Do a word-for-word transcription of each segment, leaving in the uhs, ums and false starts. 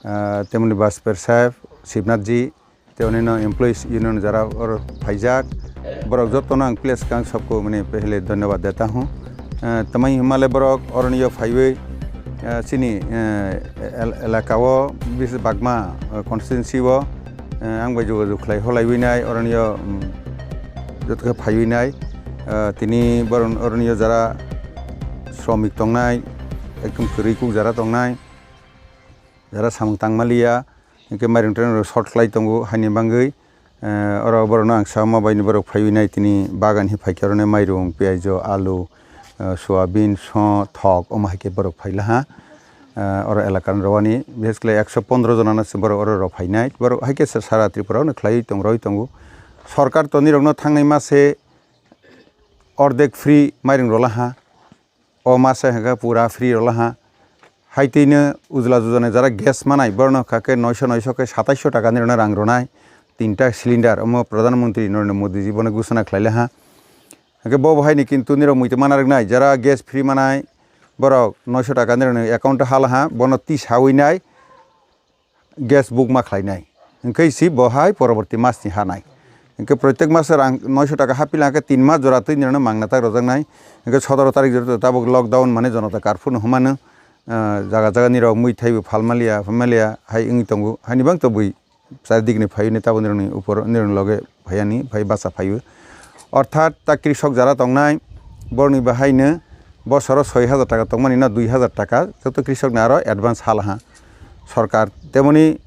ah, temoni Bajpayee saheb, Shivnath ji, tei onino employees union jara oro phaijak, borok jotono ang place kang sabko mane pehle dhanyabad deta hu. Ah, tamai himale borok oroni yo phaiwi, ah, chini, eh, el-, elaka o bis bagma, ah, constituency o, eh, ang bai jogajog khlai holaiwi nai, oroni yo, mm, joto khe phaiwi nai. Ah, tini boron-, oroni yo jara sromik tongnai, ekdom kwrwi kuk jara tongnai, jara samung tangmaliya, hinkhe mairung tairung rok short khlai tongo haini bagwi. Eh, oro borokno ang sama baini borok phaiwi nai tini bagan hi phaikhe oroni mairung, piyaj, alu, eh, soyabin, so, thok, omo hai khe borok phailaha. Eh, oro elakani rowani, bises khlai ekso pondro jonano se borok oro rw phainai. Borok hai khe sa-, sara Tripura ono khlaiwi tong, rwi tongo. Sorkar tonwi rokno thangnai mase ordek free mairung rwlaha. O masa hwnkhe pura free rwlaha. Hai twino Ujla Jojana jara gas manai, borokno hwnkha khe noisho, noisho khe sataisho taka nirokno rang rwnai. Tinta cylinder, omo Pradhan Mantri Narendra Modi ji bono ghosona khlailaha. Hwnkhe bo bo haini kintu nirok muitu mana rwknai, jara gas free manai, borok noisho taka nirokni account o halaha, bono tisawi nai. Gas book ma khlainai. Hwnkhe si bo hai poroborti mas ni hanai. Hwnkhe protek maso rang noisho taka hapila hwnkhe tin mas jora twi nirano mangna tak rojaknai. Hwnkhe sotoro tarik jora tabuk lockdown mane jonota curfew no hwnmano, ah, jaga jaga nirok mui thaibo phalmaliya, phalmaliya hai wngwi tongo. Haini bang to bui charidik ni phaiwi ne tabuk nirokni upor nirokni loge phaiani phai bacha phaiwi. Orthat ta krisok jara tongnai, borokni bahaino bosoro soi hajar taka tongmani no dui hajar taka joto krisokni aro advance halaha sorkar. Temoni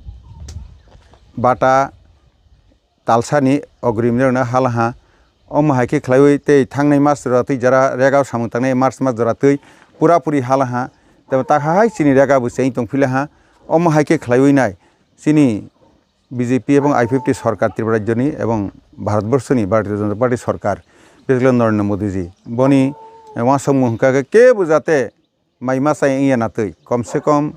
bata talsani ogrim rokno halaha. Omo hai khe khlaiwi tei thangnai mas jora twi jara rega o samung tangnai March mas jora twi pura puri halaha. Tei ta hai chini rega bo cheng tong philaha. Omo hai khe khlaiwi nai chini B J P ebong I P F T sorkar Tripura rajyoni ebong Bharatborshoni Bharatiya Janata Party sorkar, bises khe Narendra Modi ji, boni, eh, uansukmung hwnkha khe kebo jate mai masa wngya na twi, kom se kom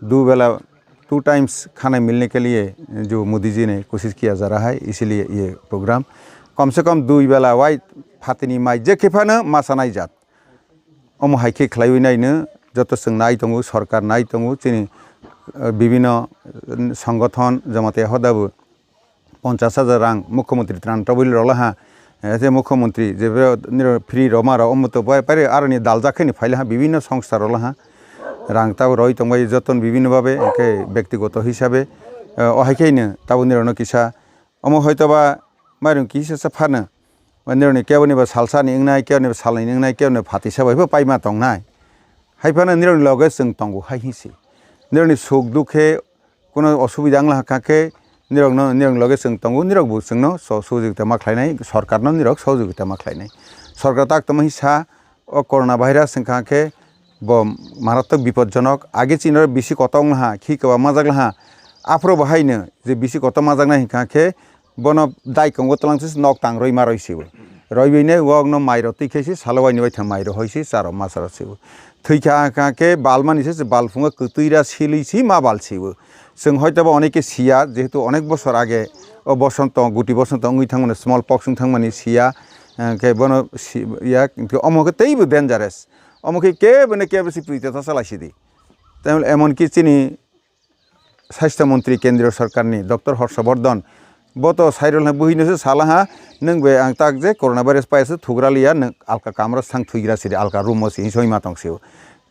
du bela two times khana milne ke liye jo Modi ji ne koshish kiya ja raha hai, isiliye ye program kom se kom dui bela wai phatini mai je khe phano masa nai jat. Omo hai khe khlaiwi naino joto chwng nai tongo, sorkar nai tongo, chini, eh, bibhinno, eh, songothon Jamatia hoda bo ponchash hajar rang Mukhyamantri tran tobili rok laha, eh, je Mukhyamantri je niro free roma rok omo to pai, pai aroni daljak khe ni phai laha bibhinno songstha rok laha rang tabuk roi tongbai joto bibhinno babe hwnkhe bektigoto hisabe, eh, o hai khe no tabuk nirokno kisa omo hoitoba mairung kisa sa phano. Nirokni keboni bo salsa ni wngnai, keboni bo salnwi ni wngnai, keboni bo phatisa bai bo paima tongnai. Hai phano nirokni loge chwng tongo hai hinsi. Nirokni suk duk khe kuno osubida wngla kha khe nirokno, nirokni loge chwng tongo, nirok bo chwngno so-, sohojogita ma khlainai, sorkarno nirok sohojogita ma khlainai. Sorkar tak tongma hinsa o corona virus wngkha khe bo maratok bipodjonok. Age chini oro bisi kotor wngla ha, khi kwbangma jak la ha. Aphuru bo haino je bisi kotor majak nai hinkha khe bono daikongo twlang se nok tang roi ma roi se o. Roi bai ne wok no mai rok twi khe se salo waini waitham mai rok hoi se cha rok masa rok se o. Thwi kha kha khe bal mani se bal phungo kwtwi ra silwi se ma bal se o. Chwng hoito ba oneke siya jehetu onek bosor age o bosonto guti bosonto wngwi thangmani small pox wng thangmani siya, eh, khe bono si-, ya omo khe teibo dangerous. Omo khe kebo ne kebo se priteta salai sidi. Tei emon ki chini Sasthya Montri Kendriya Sorkarni Doctor Horsha Bordhan, bo to sairwlnai buhino se salaha, "Nwng bai ang tak je corona virus paisa thugra liya, nwng alka kamra sang thuigra sidi, alka room o si," hinwi soi ma tong sio.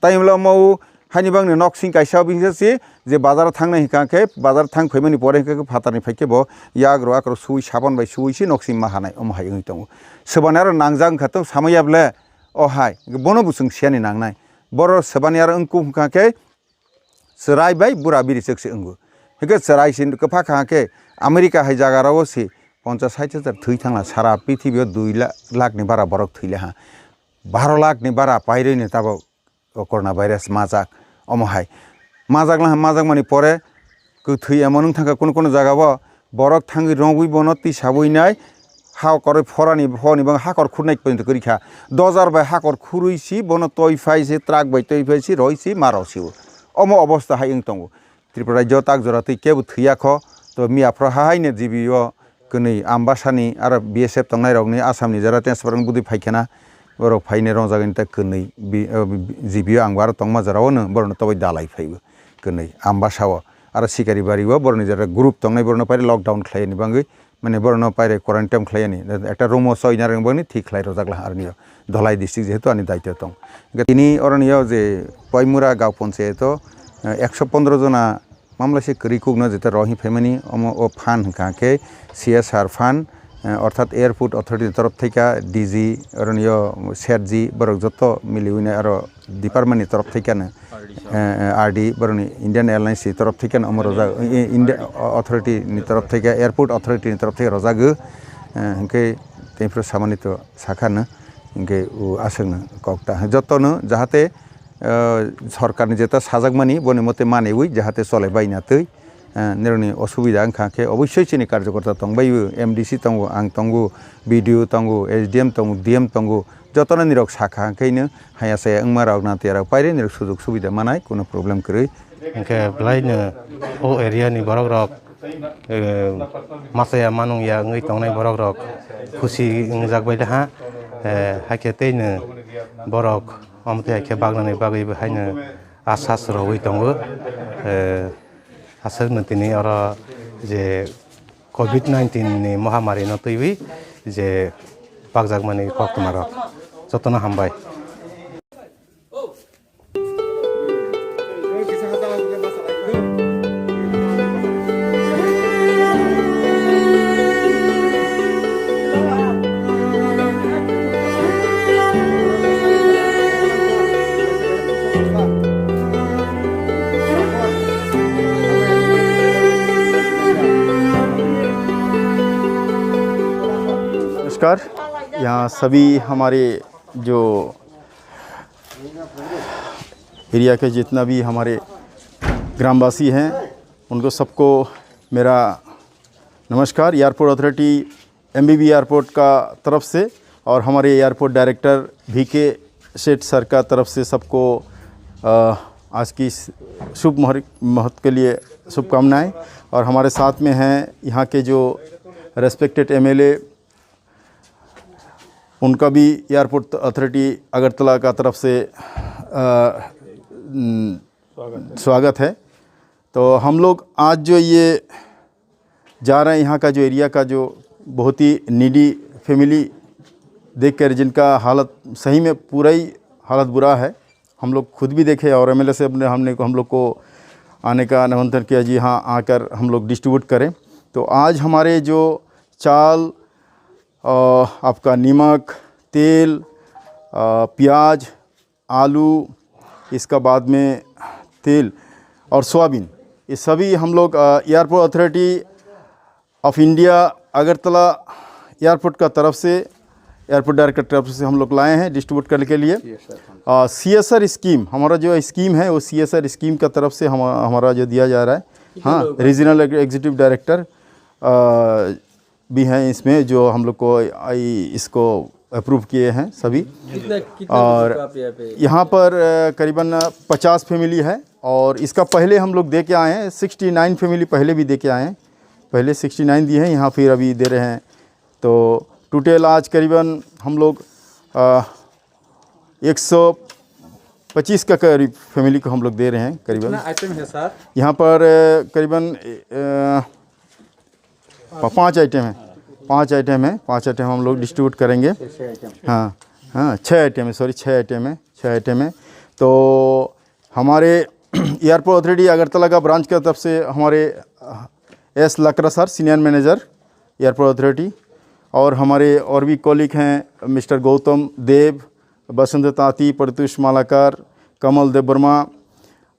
Tai hwnle omo haini bagni nok sing kaisa o bini se si je bazar thangnai hinkha khe, bazar thang phaimani pore hinkha khe phatarni phaikhe bo yak rok ak rok sui sabon bai sui se nok sing ma hanai, omo hai wngwi tongo. Swbani aro nangjak wngkha to samaya ble o hai, bono bo chwng siyani nangnai. Boro swbani aro wngkuk hinkha khe, chwrai bai bura biri chwk se wngo. Hwnkhe chwrai se kwpha kha khe America hai jaga rao se ponchash sait hajar thwi thangla, sara prithibi o dui lakh ni bara borok thwi le ha. Baro lakh ni bara pairwi ni tabok o corona virus majak. Omo hai majak la ha, majak mani pore kwthwi emon wng thangkha kunu kunu jaga o borok thangwi rwngwi bono twi sabwi nai. Hakor phorani phoni bang hakor khurnai poito kwrwi kha. Dojar bai hakor khurwi si bono toi phai si, truck bai toi phai si, roi si, ma rw si o. Omo obostha hai wng tongo. Tripura rajyo tak jora twi kebo thwiya kho. To miya phro ha hai ne G B o kwnwi Ambasani aro B S F tongnai rokni Assamni jora transfer wng bwdwi phai khana. Borok phaine rwngjagani ta kwnwi bi-, o, bi-, G B o ang bo aro tongma jora o no borokno tobai dalai phai o kwnwi Ambasa o. Aro Sikari bari o boroni jara group tongnai, borno paire lockdown khlai ni bangwi, mane borno paire quarantine khlai ni, ekta room o soi narwk bangni thik khlai rojak la aroni o. Dholai district jehetu ani daityo tong. Hingke tini oroni o je Poimura gaon ponchayat o, eh, ekso pondro jona mamla se kwrwi kukno jeta rohorwi phaimani, omo o fund hwnkha khe C S R fund, eh, orthat Airport Authority ni torof thaika D G, oroni o Seth ji, borok joto miliwino aro department ni torof thaikano, eh, eh, R D, borokni Indian Airlines ni torof thaikano omo rojak, eh, eh, India Authority ni torof thaika, Airport Authority ni torof thaika rojagw, eh, hwnkhe teiphru samani to sakhano, hwnkhe o aswkno kok ta, jotono jahate, eh, sorkarni jeta sajakmani boni mote manwi jahate chole baina twi, eh, nirokni osubida wngkha khe obossoi chini karjokorta tongbaio, M D C tongo, ang tongo, B D O tongo, S D M tongo, D M tongo, jotono nirok sakha hwnkhe ino haya saya wngma rok na tiya rok paire nirok sujok subida manai, kuno problem kwrwi. Hwnkhe belaino o area ni borok rok, eh, machaya manung ya wngwi tongnai borok rok khusi wngjak bai ha, eh, hakhe teino borok omo twi hakhe bagnani bagwi bo haino asas rogwi tongo, eh, aswkno tini oro je covid nineteen ni mohamari no twiwi je bakjakmani koktwma rok jotono hambai. नमस्कार। यहाँ सभी हमारे जो एरिया के जितना भी हमारे ग्रामवासी हैं, उनको सबको मेरा नमस्कार। एयरपोर्ट अथॉरिटी एमबीबी एयरपोर्ट का तरफ से और हमारे एयरपोर्ट डायरेक्टर वीके सेठ सर का तरफ से सबको, अ, आज की इस शुभ मुहूर्त, मुहूर्त के लिए शुभकामनाएं। और हमारे साथ में हैं यहाँ के जो रेस्पेक्टेड एमएलए, उनका भी एयरपोर्ट अथॉरिटी अगरतला का तरफ से, अ, न, स्वागत है। तो हम लोग आज जो ये जा रहे हैं, यहाँ का जो एरिया का जो बहुत ही नीडी फैमिली देखकर, जिनका हालत सही में पूरा ही हालत बुरा है, हम लोग खुद भी देखे और एमएलए से अपने, हमने को, हम लोग को आने का निमंत्रण किया जी, हाँ, आकर हम लोग डिस्ट्रीब्यूट करें। तो आज हमारे जो चाल, अ, आपका नमक, तेल, अ, प्याज, आलू, इसका बाद में तेल और सोयाबीन, ये सभी हम लोग, अ, airport authority of India Agartala airport का तरफ से, एयरपोर्ट डायरेक्टर तरफ से हम लोग लाए हैं डिस्ट्रीब्यूट करने के लिए। सीएसआर स्कीम, हमारा जो स्कीम है, वो सीएसआर स्कीम का तरफ से हम, हमारा जो दिया जा रहा है। हाँ, रीजनल एग्जीक्यूटिव डायरेक्टर, अ, भी हैं इसमें, जो हम लोग को आई, इसको अप्रूव किए हैं सभी। कितना, कितना और लोगों को आप यहाँ पे यहाँ पर, अ, करीबन पचास फैमिली है और इसका पहले हम लोग दे के आए हैं, सिक्सटी नाइन फैमिली पहले भी दे के आए हैं। पहले सिक्सटी नाइन दिए हैं, यहाँ फिर अभी दे रहे हैं। तो टोटल आज करीबन हम लोग, अ, एक सौ पच्चीस का करीब फैमिली को हम लोग दे रहे हैं करीबन। कितना आइटम है सर? यहाँ पर, अ, करीबन, अ, पा-, पाँच आइटम है, पाँच आइटम है, पाँच आइटम हम लोग डिस्ट्रीब्यूट करेंगे। हाँ, हाँ, छः आइटम है, सॉरी, छः आइटम है, छः आइटम है। तो हमारे एयरपोर्ट अथॉरिटी अगरतला का ब्रांच की तरफ से हमारे, अ, S Lakra sir, senior manager airport authority, और हमारे और भी कलीग हैं, मिस्टर गौतम देव, बसंत तांती, प्रत्युष मालाकार, कमल देव वर्मा,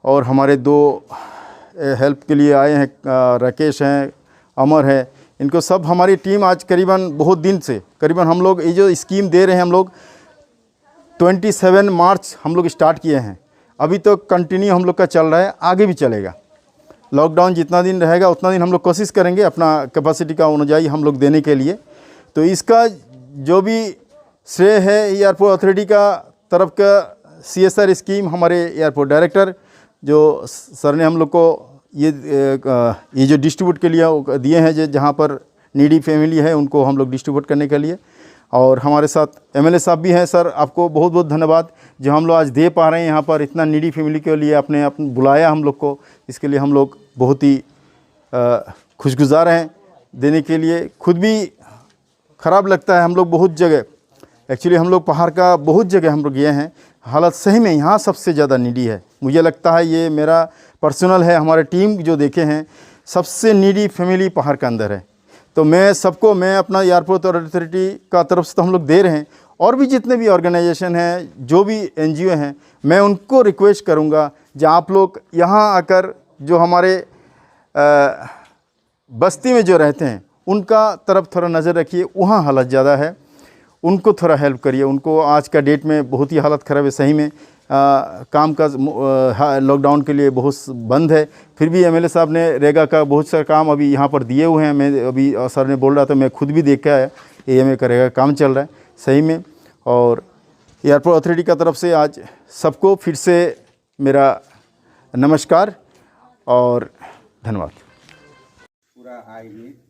और हमारे दो, ए, हेल्प के लिए आए हैं, अ, राकेश हैं, अमर है। इनको सब हमारी टीम आज करीबन बहुत दिन से, करीबन हम लोग ये जो स्कीम दे रहे हैं हम लोग, ट्वेंटी सेवन मार्च हम लोग स्टार्ट किए हैं, अभी तो कंटिन्यू हम लोग का चल रहा है, आगे भी चलेगा। लॉकडाउन जितना दिन रहेगा उतना दिन हम लोग कोशिश करेंगे अपना कैपेसिटी का अनुयायी हम लोग देने के लिए। तो इसका जो भी श्रेय है एयरपोर्ट अथॉरिटी का तरफ का सीएसआर स्कीम, हमारे एयरपोर्ट डायरेक्टर जो सर ने हम लोग को ये, अ, ये जो डिस्ट्रीब्यूट के लिए वो दिए हैं, जो जहाँ पर नीडी फैमिली है उनको हम लोग डिस्ट्रीब्यूट करने के लिए। और हमारे साथ एमएलए साहब भी हैं। सर, आपको बहुत बहुत धन्यवाद जो हम लोग आज दे पा रहे हैं यहाँ पर इतना नीडी फैमिली के लिए आपने, आपने बुलाया हम लोग को, इसके लिए हम लोग बहुत ही अ, खुशगुजार हैं देने के लिए। खुद भी ख़राब लगता है, हम लोग बहुत जगह, एक्चुअली हम लोग पहाड़ का बहुत जगह हम लोग गए हैं, हालत सही में यहाँ सबसे ज़्यादा नीडी है। मुझे लगता है ये मेरा पर्सनल है, हमारे टीम जो देखे हैं, सबसे नीडी फैमिली पहाड़ के अंदर है। तो मैं सबको, मैं अपना एयरपोर्ट अथॉरिटी का तरफ से तो हम लोग दे रहे हैं, और भी जितने भी ऑर्गेनाइजेशन हैं, जो भी एनजीओ हैं, मैं उनको रिक्वेस्ट करूँगा जो आप लोग यहाँ आकर जो हमारे अ, बस्ती में जो रहते हैं उनका तरफ थोड़ा नज़र रखिए, वहाँ हालत ज़्यादा है, उनको थोड़ा हेल्प करिए। उनको आज का डेट में बहुत ही हालत ख़राब है सही में। अ, काम का मु- अ, हा- लॉकडाउन के लिए बहुत स- बंद है, फिर भी एमएलए साहब ने रेगा का बहुत सारा काम अभी यहाँ पर दिए हुए हैं। मैं अभी अ, सर ने बोल रहा था, मैं खुद भी देख के आया, एएमए का रेगा काम चल रहा है सही में। और एयरपोर्ट अथॉरिटी का तरफ से आज सबको फिर से मेरा नमस्कार और धन्यवाद। पूरा आएंगे।